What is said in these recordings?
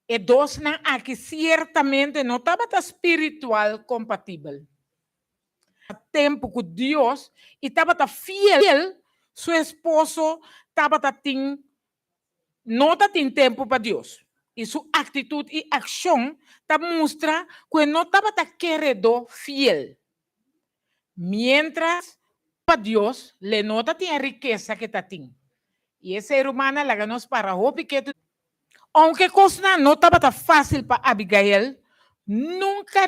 E dosnan aki siertamente no tabata spiritual kompatibel. Tempu ku Dios i tabata fiel, su esposo tabata tin no ta tin tempu pa Dios, i su aktitut i akshon ta mustra ku e no tabata keredó fiel. Miéntras pa Dios, l'e no ta tin e rikesa ku e ta tin. I esei, rumannan, laga nos para hopi ketu. Ounke kosnan no tabata fásil pa Abigail, nunka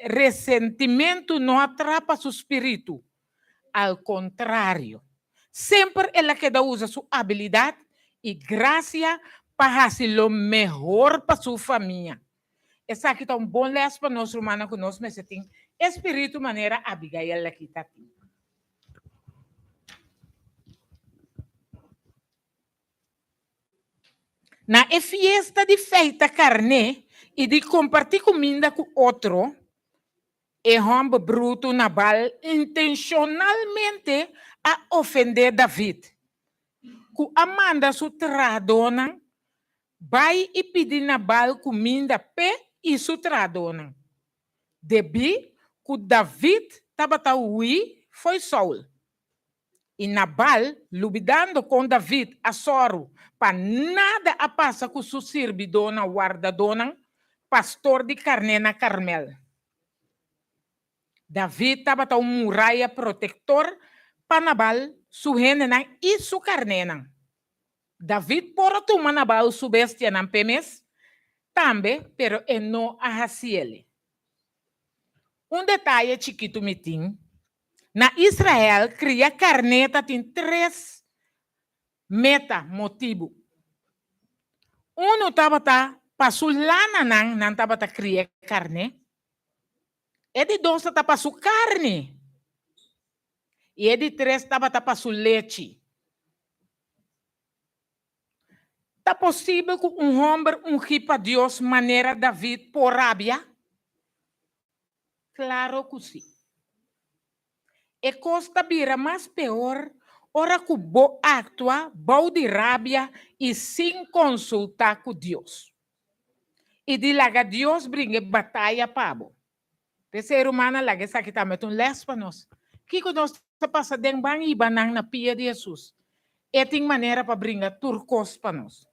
resentimentu no a trapa su spiritu. Al kontrario, semper el a keda usa su abilidat i grasia pa hasi lo mehor pa su famia. Esaki ta un bon lès pa nos, rumannan, ku nos mester tin e spiritu manera Abigail aki ta tin. Na e fiesta di feita karné i di kompartí kuminda ku otro, e hòmber brutu Nabal intenshonalmente a ofendé David, ku a manda su trahadónan bai i pidi Nabal kuminda p'e i su trahadónan, debí ku David tabata hui fo'i Saul. I Nabal, lubidando kon David a sòru pa nada a pasa ku su sirbidónan wardadónan, pastor di karné na Karmel. David tabata un muraya protektor pa Nabal, su hendenan i su karnénan. David por a tuma Nabal su bestianan p'e mes tambe, pero e no a hasiel. Un detaye chikitu mi tin, Na Israel, kria karné ta tin tres meta, motibu. Unu tabata pa su lananan nan tabata kria karné. E di dos ta pa su karni. I e di tres tabata pa su lechi. Ta posibel ku un hòmber ungí pa Dios manera David por rabia? Claro cu si. E cos ta bira mas peor ora cu bo actua bou di rabia y sin consulta cu Dios. Y di laga Dios bringa e bataya pa bo. P'esei rumannan laga esaki tambe ta un les pa nos. Kico nos ta pasa den ban hiba nan na pia di Jesus? E tin manera pa bringa tur cos pa nos.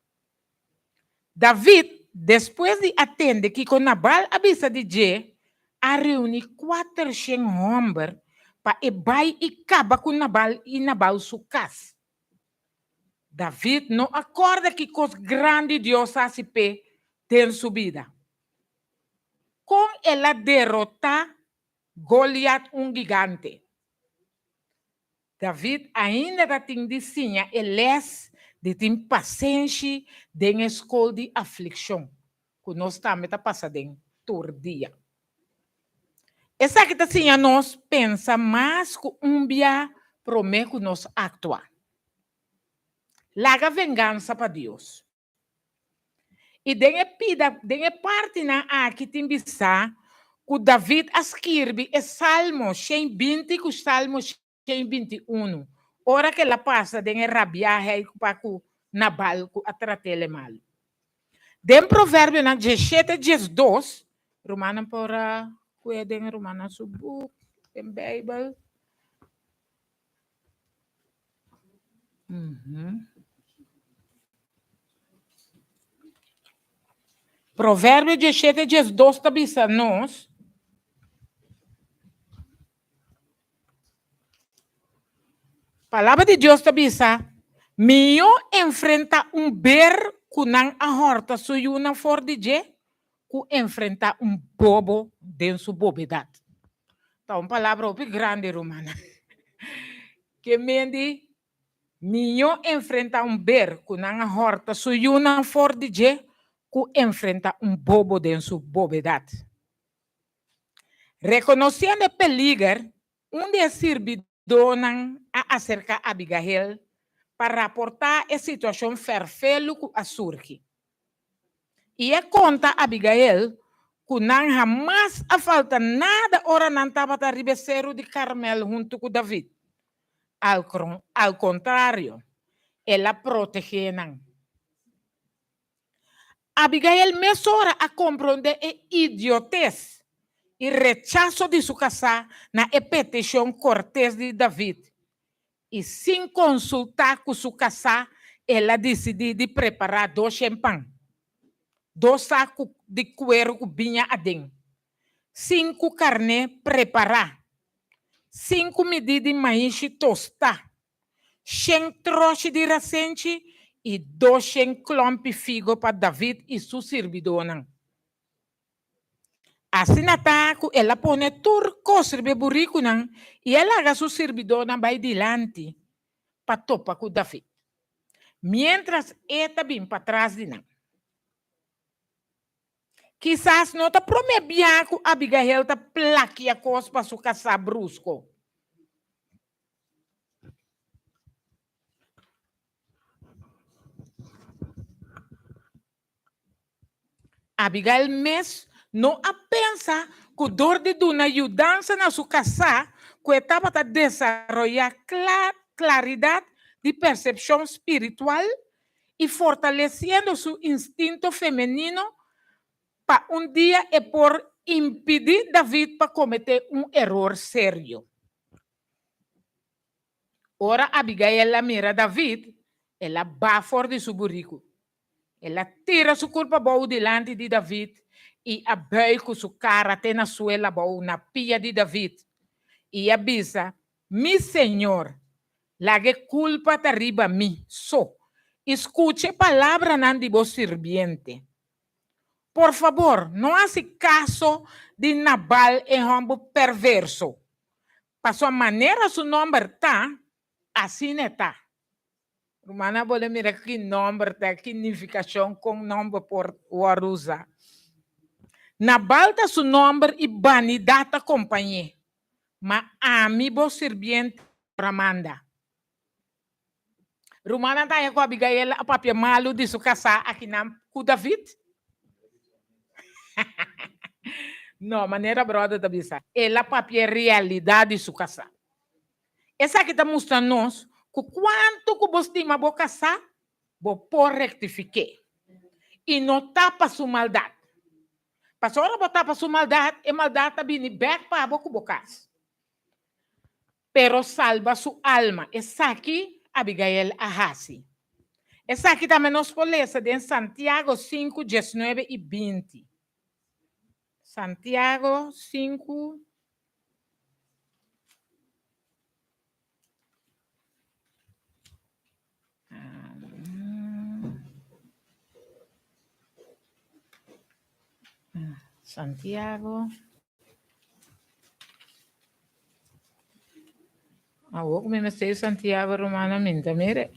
David, despues di a tende kiko Nabal a bisa di dje, a reuní kuatershen hòmber pa e bai i kaba ku Nabal i Nabal su kas. David no a kòrda ki kos grandi Dios a hasi p'e den su bida. Kon el a derotá Goliat, un gigante? David ainda ta tin di siña e les di tin pasenshi den e skol di aflikshon ku nos tambe ta pasa den tur dia. Esaki ta siña nos pensa mas ku un bia promé ku nos aktua. Laga vengansa pa Dios. I den e pida, den e partinan aki tin bisá ku David a skirbi e Salmo 120 ku Salmo 121, ora ku el a pasa den e rabiahe pa ku Nabal ku a trat'el malu. Den Proverbionan 17, 12, rumannan por a kue den rumannan su buk, den Beibel. Proverbio 17, 12 ta bisa nos. Palabra di Dios ta bisa, Mihó enfrentá un ber ku nan a hòrta su yunan for di dje, ku enfrentá un bobo den su bobedat. Ta un palabra hopi grandi, rumannan. Ke men di, Mihó enfrentá un ber ku nan a hòrta su yunan for di dje, ku enfrentá un bobo den su bobedat. Rekonosiendo e peliger, un di e sirbidónan a aserká Abigail pa raportá e situashon fèrfelu ku a surgi. I e konta Abigail ku nan hamas a falta nada ora nan tabata riba e seru di Karmel huntu ku David. Al kontrario, el a protegé nan. Abigail mesora a komprondé e idiotes i rechaso di su kasá na e petishon kortes di David, i sin konsultá ku su kasá el a disidí di prepará doshen pan, dos saku di kueru ku biña aden, sinku karné prepará, sinku midí di maishi tostá, shen troshi di rasenchi i doshen klòmpi figo pa David i su sirbidónan. Asina ta ku el a pone tur kos riba e burikunan i a laga su sirbidónan bai dilanti pa topa ku David, miéntras e ta bin patras di nan. Kisas no ta promé bia ku Abigail ta plakia kos pa su kasá brusko. Abigail mes no a pensa ku dor di duna yudansa na su kasá ku e tabata desaroyá klaridat di persepshon spiritual i fortalesiendo su instinto femenino pa un dia e por impidí David pa kometé un eror serio. Ora Abigail a mira David, el a ba for di su buriku. El a tira su kurpa bou dilanti di David i a bùig ku su kara te na suela bou na pia di David i a bisa, Mi señor, laga e kulpa ta riba mi so i skucha e palabranan di bo sirbiente. Por fabor, no hasi kaso di Nabal e hòmber perverso, pasobra manera su nòmber ta, asina e ta. Rumannan bo lo mira ki nòmber ta, ki nifikashon kon nòmber por wòrdu usá. Nabal ta su nòmber i banidat ta kompañ'é. Ma ami bo sirbiente a manda. Rumannan ta haña ku Abigail a papia malu di su kasá akinan ku David? No, manera bròder ta bisa, el a papia e realidat di su kasá. Esaki ta mustra nos ku kuantu ku bo stima bo kasá, bo por rektifik'é i no tapa su maldat. Pasobra ora bo tapa su maldat, e maldat ta bini bèk pa bo ku bo kas. Pero salba su alma. Esaki Abigail a hasi. Esaki tambe nos por lesa den Santiago sinku, diesnuebe i binti. Santiago sinku. Santiago. Awor ku mi mester Santiago Romano mi ta mire.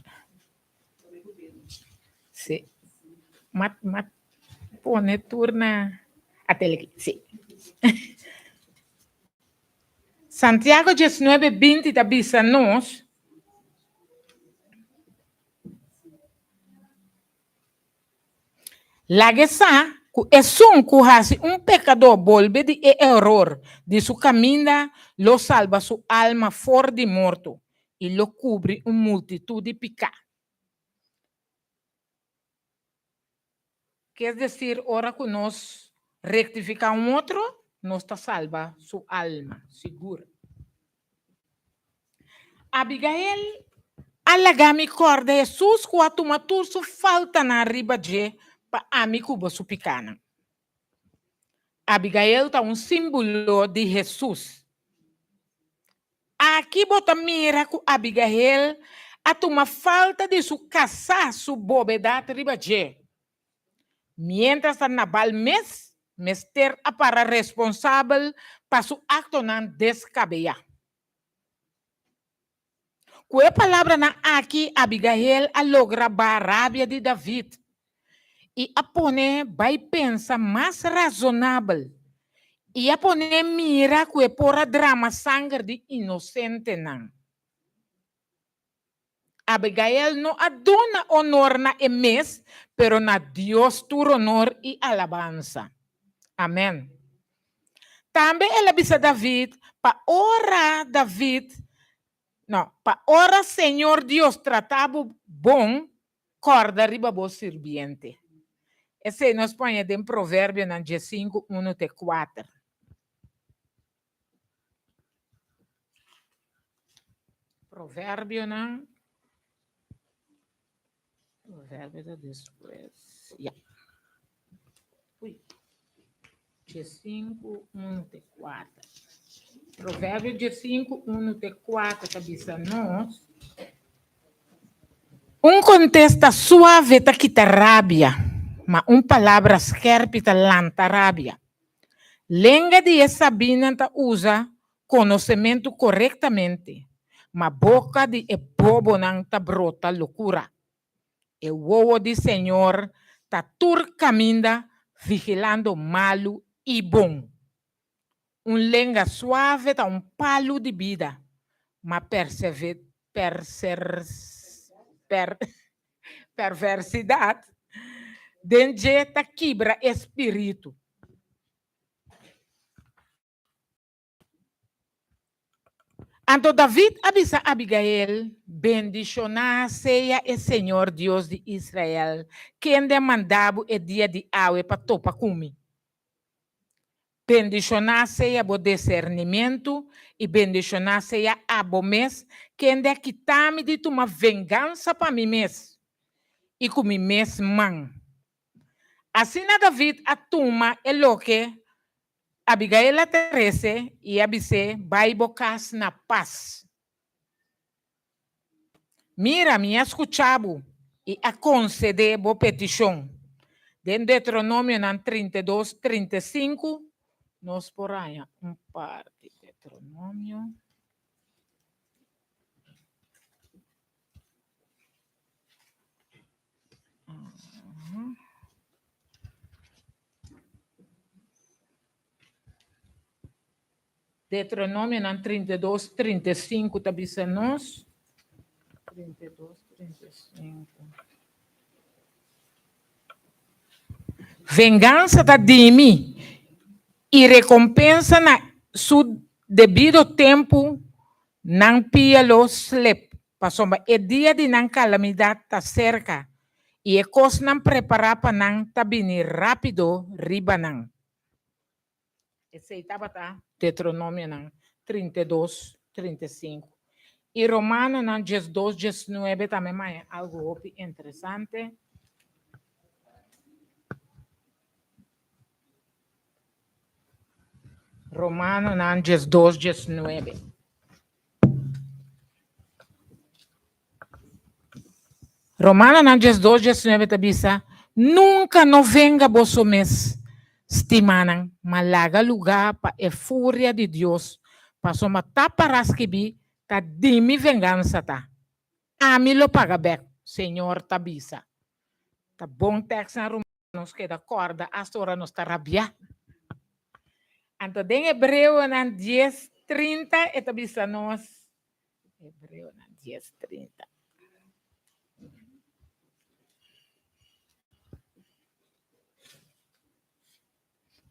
Sí. Mat mat pone tur na atel aki. Sí. Santiago diesnuebe binti ta bisa nos, Laga e sa ku esun ku hasi un pekadó bolbe di e eror di su kaminda lo salba su alma for di morto i lo kubri un multitut di piká. Kes desir ora ku nos rektifiká un otro, nos ta salba su alma, sigur. Abigail a laga mi kòrda Hesus ku a tuma tur su faltanan riba dje pa ami ku bo su pikánan. Abigail ta un símbolo di Hesus. Aki bo ta mira ku Abigail a tuma falta di su kasá su bobedat riba dje, miéntras ta Nabal mes mester a para responsabel pa su aktonan deskabeyá. Ku e palabranan aki Abigail a logra baha rabia di David i a pone bai pensa mas razonabel i a pone mira ku e por a drama sanger di inosentenan. Abigail no a duna onor na e mes, pero na Dios tur onor i alabansa. Amen. Tambe el a bisa David pa ora David, no, pa ora Señor Dios trata bo bon, kòrda riba bo sirbiente. Esei nos por haña den Proverbionan diesinku, unu te kuater. Proverbionan. Proverbio ta despues. Ya. Ui. Diesinku, unu te kuater. Proverbio diesinku, unu te kuater ta bisa nos. Un kontesta suave ta kita rabia, ma un palabra skèrpi ta lanta rabia. Lenga di e sabínan ta usa konosementu korektamente, ma boka di e bobonan ta brota lokura. E wowo di Señor ta tur kaminda vigilando malu i bon. Un lenga suave ta un palu di bida, ma perversidat den dje ta kibra e spiritu. Anto David a bisa Abigail, Bendishoná sea e señor Dios di Israel, kende a manda bo e dia di awe pa topa ku mi. Bendishoná sea bo desernimentu i bendishoná sea abo mes, kende a kita mi di tuma vengansa pa mi mes i ku mi mes man. Asina David a tuma e loke Abigail a trese i a bis'é, Bai bo kas na pas. Mira, mi a skucha bo i a konsedé bo petishon. Den Deuteronomionan 32, 35, nos por haña un par di Deuteronomio. Deuteronomionan 32, 35 ta bisa nos. 32, 35. Vengansa ta di mi i rekompensa na su debido tempu nan pia lo slep, pasobra e dia di nan kalamidat ta serka i e kosnan prepará pa nan ta bini rápido riba nan. Esei tabata Deuteronomionan 32, 35. I Romanonan 12, 19 tambe maya algu hopi interesante. Romanonan 12, 19. Romanonan 12, 19 ta bisa, Nunka no venga boso mes, stimanan, ma laga lugá pa e furia di Dios, pasobra ta pará skibí, Ta di mi vengansa ta. Ami lo paga bèk, Señor ta bisa. Ta bon tèkstnan, ruman, nos keda kòrda asta ora nos ta rabiá. Anto den Hebreonan dies, trinta e ta bisa nos, Hebreonan dies trinta.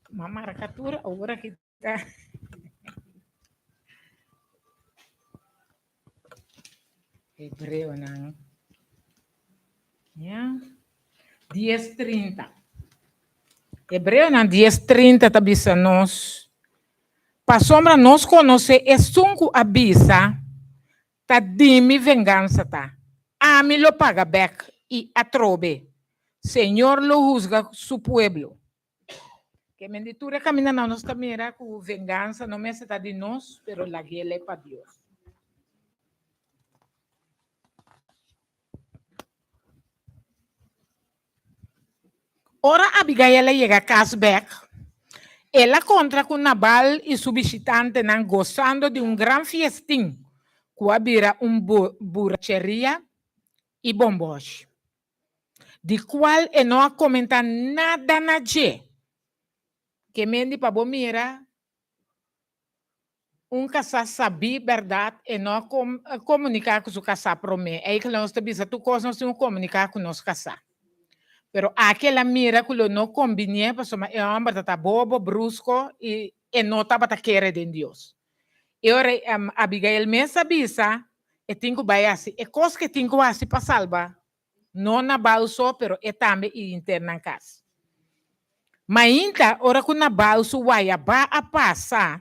Ma marca tur awor aki ta. Hebreonan. Ya. Dies trinta. Hebreonan dies trinta ta bisa nos, Pasobra nos konosé esun ku a bisa, Ta di mi vengansa ta, ami lo paga bèk i atrobe, Señor lo husga su pueblo. Ke men di tur e kamindanan nos ta mira ku vengansa no mester ta di nos, pero lag'el pa Dios. Ora Abigail a yega kas bèk, el a kontra ku Nabal i su bishitantenan gosando di un gran fiestin ku a bira un buracheria i bombòsh, di kual e no a komentá nada na dje. Ke mendi pa bo mira Un kasá sabí bèrdat e no a komuniká ku su kasá promé. Eikel nos ta bisa tur kos nos tin ku komuniká ku nos kasá. Pero aki el a mira ku lo no kombinié pasobra e hòmber ta ta bobo, brusko i e no tabata kere den Dios. E ora Abigail mes a bisa e tin ku bai hasi e kos ku e tin ku hasi pa salba no Nabal so pero e tambe i henter nan kas. Mainta, ora ku Nabal su wayabá a pasa,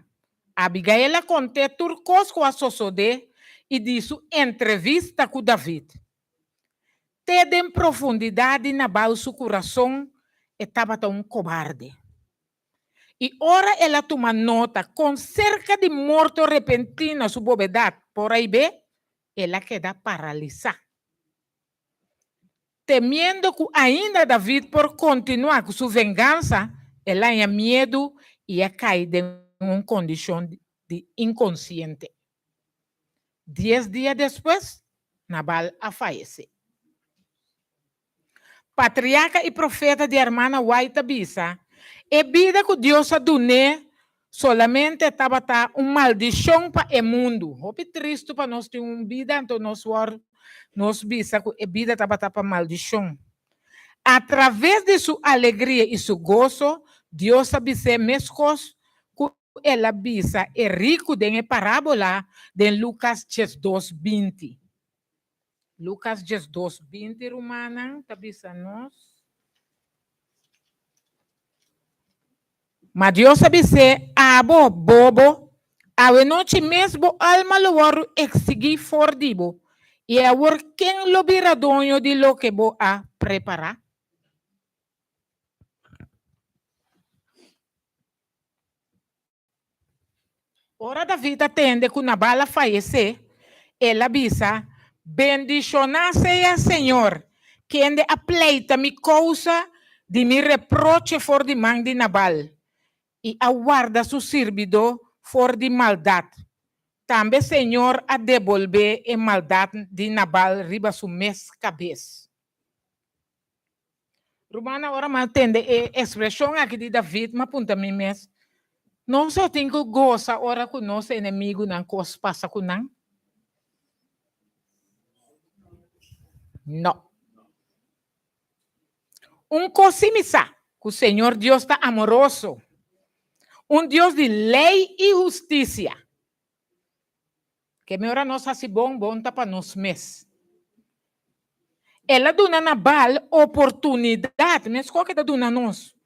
Abigail a kont'é tur kos ku a sosodé i di su entrevista ku David. Te den profundidat di Nabal su kurason, e tabata un kobarde. I ora el a tuma nota kon serka di morto repentino su bobedat por a hib'é, el a keda paralisá. Temiendo ku ainda David por kontinuá ku su vengansa, el a haña miedu i a kai den un kondishon di inkonsiente. Dies dia despues, Nabal a fayesé. Patriarka i profeta di Hermana White ta bisa, E bida ku Dios a dun'é solamente tabata un maldishon pa e mundu. Hopi tristu pa nos tin un bida anto nos wòrdu nos bisa ku e bida tabata pa maldishon. Atraves di su alegria i su goso, Dios a bis'é meskos ku el a bisa e riku den e parábola den Lukas 12, 20. Lukas 12, 20, rumannan, ta bisa nos. Ma Dios a bis'é, Abo, bobo, awe nochi mes bo alma lo wòrdu eksigí for di bo, i awor ken lo bira doño di loke bo a prepará? Ora David a tende ku Nabal a fayesé, el a bisa, Bendishoná sea señor, kende a pleita mi kousa di mi reproche for di man di Nabal, i a warda su sirbidó for di maldat. Tambe señor a debolbé e maldat di Nabal riba su mes kabes. Rumannan, ora mi a tende e ekspreshon aki di David, mi a puntra mi mes, Nos lo tin ku gosa ora ku nos enemigunan kos pasa ku nan? No. Un kos sí mi sa, ku Señor Dios ta amoroso, un Dios di lei i hustisia. Keme ora nos hasi bon, bon ta pa nos mes. El a duna Nabal oportunidat, meskos ku e ta duna nos.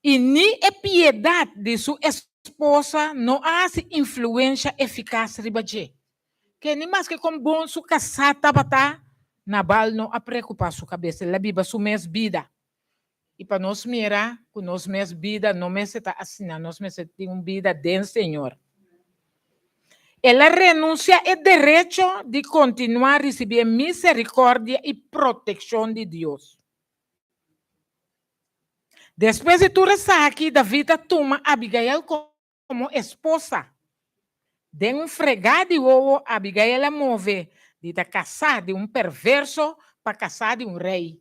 I ni e piedat di su esposa no a hasi influensha efikas riba dje. Ke ni maske kon bon su kasá tabata, Nabal no a preokupá su kabes, el a biba su mes bida. I pa nos mira ku nos mes bida no mester ta asina, nos mester tin un bida den Señor. El a renunsiá e derecho di kontinuá risibí e miserikòrdia i protekshon di Dios. Despues di tur esaki, David a tuma Abigail komo esposa. Den un fregá di wowo, Abigail a move di ta kasá di un perverso pa kasá di un rei.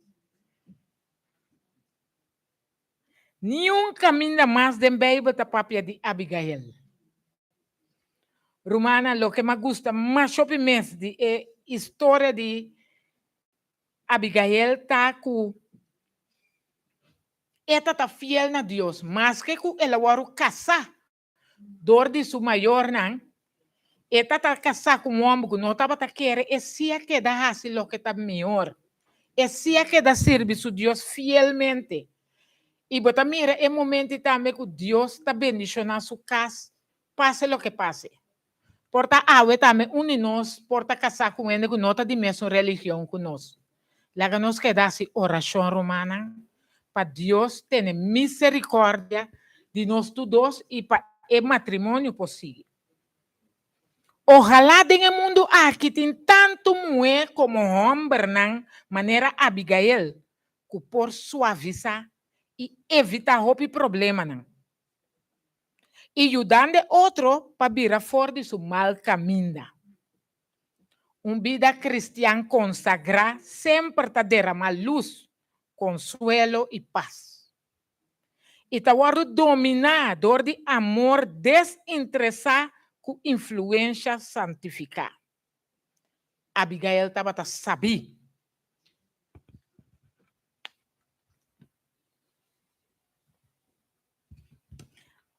Niun kaminda mas den Beibel ta papia di Abigail. Rumannan, loke mi a gusta mas hopi mes di e historia di Abigail ta ku e ta ta fiel na Dios, maske ku el a wòrdu kasá dor di su mayornan, e ta ta kasá ku un hòmber ku no tabata kere, e sí a keda hasi loke ta mihor. E sí a keda sirbi su Dios fielmente. I bo ta mira e momento tambe ku Dios ta bendishoná su kas, pase loke pase. Por ta awe tambe un di nos por ta kasá ku hende ku no ta di mesun religion ku nos. Laga nos keda hasi orashon, rumannan, pa Dios tene miserikòrdia di nos tur dos i pa e matrimonio por sigui. Ohalá den e mundu aki tin tantu muhé komo hòmbernan manera Abigail ku por suavisá i evitá hopi problemanan. I yudando e otro pa bira for di su mal kaminda. Un bida kristian konsagrá semper ta deramá lus, konsuelo i pas. I ta wòrdu dominá dor di amor desinteresá ku influensha santifiká. Abigail tabata sabí.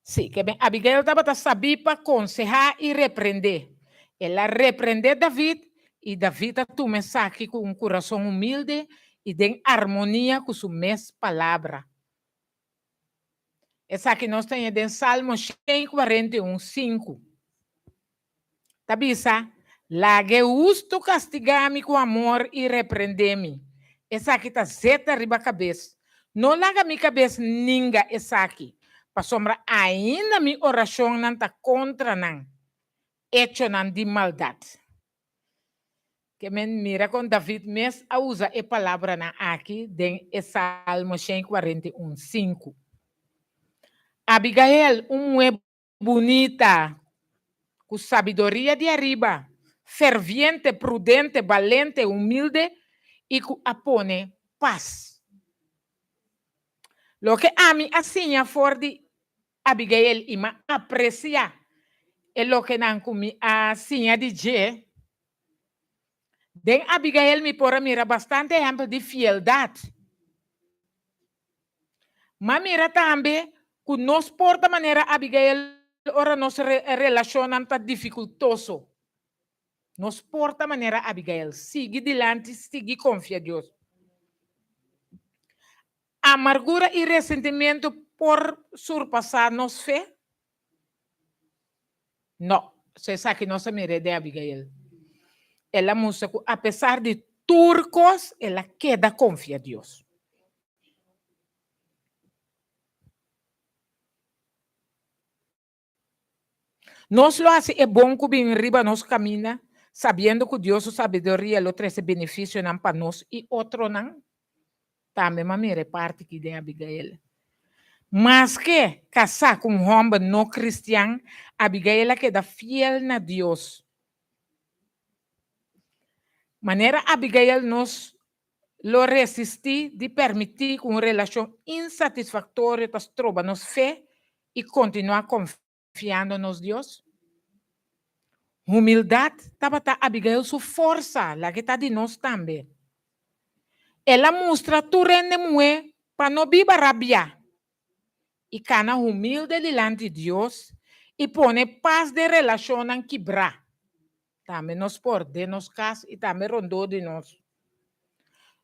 Sí, ke ben Abigail tabata sabí pa konsehá i reprendé. El a reprendé David, i David a tuma esaki ku un kurason humilde i den armonia ku su mes palabra. Esaki nos ta haña den Salmo 141, 5. Ta bisa, Laga e hustu kastigá mi ku amor i reprendé mi. Esaki ta zeta riba kabes. No laga mi kabes ninga esaki, pasobra ainda mi orashonnan ta kontra nan echonan di maldat. Ke men mira kon David mes a usa e palabranan aki den e Salmo 141, 5. Abigail, un muhé bunita, ku sabiduria di ariba, ferviente, prudente, balente, humilde i ku a pone pas. Loke ami a siña for di Abigail i m'a apresiá e lokenan ku mi a siña di dje. Den Abigail mi por a mira bastante ehèmpel di fieldat. M'a mira tambe ku nos por ta manera Abigail ora nos relashonnan ta difikultoso. Nos por ta manera Abigail, sigui dilanti, sigui konfia Dios. Amargura i resentimentu por surpasá nos fe? No. So esaki nos a mira den Abigail. El a mustra ku apesar di tur kos, el a keda konfia Dios. Nos lo hasi e bon ku bin riba nos kaminda, sabiendo ku Dios su sabiduria lo trese benefisionan pa nos i otronan? Tambe m'a mira e parti aki den Abigail. Maske kasá ku un hòmber no kristian, Abigail a keda fiel na Dios. Manera Abigail nos lo resistí di permití ku un relashon insatisfaktorio ta stroba nos fe i kontinuá konfiando nos Dios? Humildat tabata Abigail su forsa, laga e ta di nos tambe. El a mustra tur hende muhé pa no biba rabiá i kana humilde dilanti Dios i pone pas den relashonnan kibrá. Tambe nos por den nos kas i tambe rondó di nos.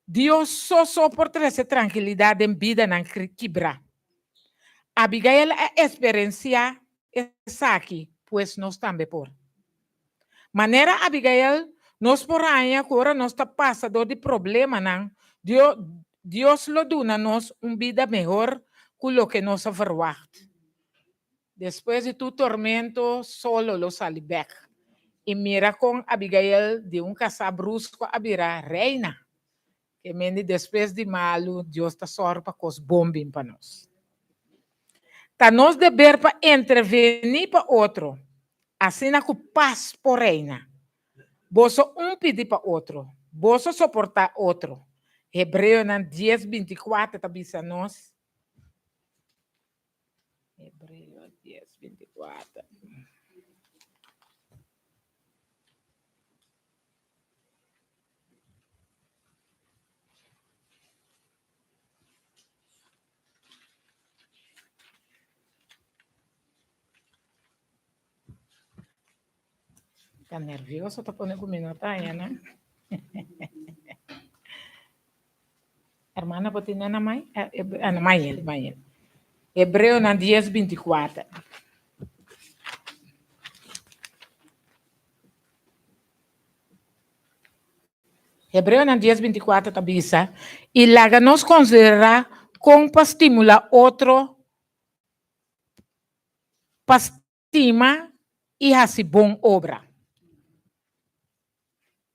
Dios so so por trese trankilidat den bidanan kibrá. Abigail a eksperensiá esaki, pues nos tambe por. Manera Abigail, nos por haña ku ora nos ta pasa dor di problemanan, Dios lo duna nos un bida mehor ku loke nos a verwagt. Despues di tur tormento, solo lo sali bek. I mira kon Abigail di un kasá brusko a bira reina. Ke mende despues di malu, Dios ta sòru pa kos bon bin pa nos. Ta nos deber pa intervení pa otro, asina ku pas por reina. Boso un pidi pa otro, boso soportá otro. Hebreonan dies 24 ta bisa nos. Hebreo 10, 24. Ta nervioso ta pone ku mi no ta haña nan. Hermana, bo tin na mai? Na mai el, mai el. Hebreonan 10, 24. Hebreonan 10, 24 ta bisa, I laga nos konsiderá kon pa stimulá otro pa stima i hasi bon obra.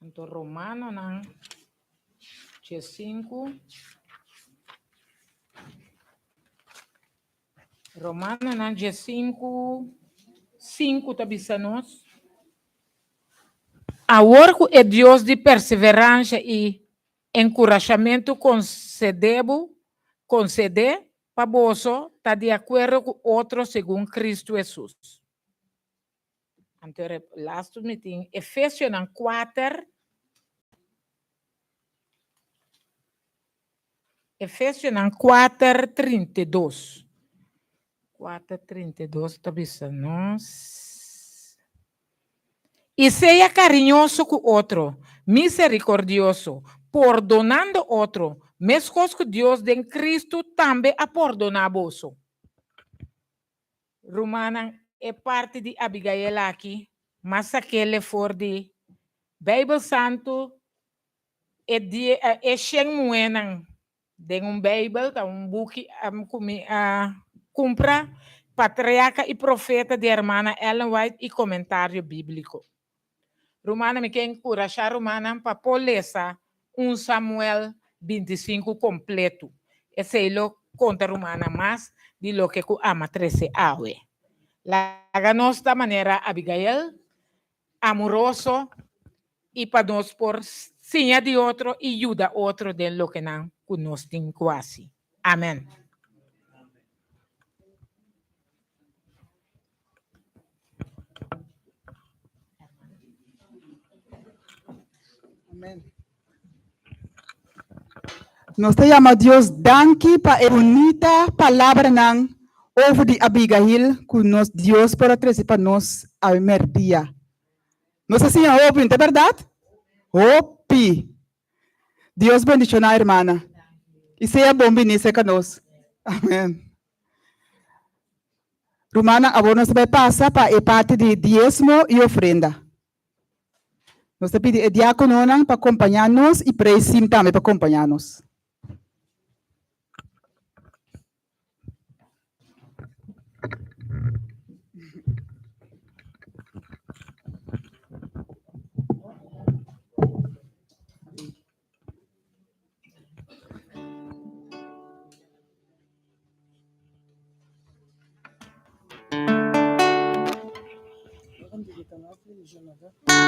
Anto Romanonan 5. Romanonan 5, 5 ta bisa nos. Awor ku e Dios di perseveransha i enkurashamentu konsedé bo, konsedé pa boso ta di akuerdo ku otro segun Kristu Hesus. Anto e lastu mi tin Efesionan kuater, Efesionan kuater 32. Kuater 32 ta bisa nos. I sea kariñoso ku otro, miserikordioso, pordonando otro, meskos ku Dios den Kristu tambe a pordoná boso. Rumannan, e parti di Abigail aki, m'a sak'é for di Beibel Santu, e di e 100 muhénan den un Beibel, ta un buki ku mi a kumpra, Patriarka i Profeta di Hermana Ellen White i komentario bíbliko. Rumannan, mi ke enkurashá rumannan pa por lesa 1 Samuel 25 kompleto. Esei lo konta rumannan mas di loke ku ami a trese awe. Laga nos ta manera Abigail, amoroso i pa nos por siña di otro i yuda otro den loke nan ku nos tin ku hasi. Amèn. Amèn. Nos ta yama Dios danki pa e bunita palabranan over di Abigail ku nos Dios por a trese pa nos awe mèrdia. Nos a siña hopi, no ta bèrdat? Hopi! Dios bendishoná hermana i sea bon biní serka nos. Amèn. Rumannan, awor nos ta bai pasa pa e parti di diesmo i ofrenda. Nos ta pidi e diakononan pa kompañá nos i praise team tambe pa kompañá nos.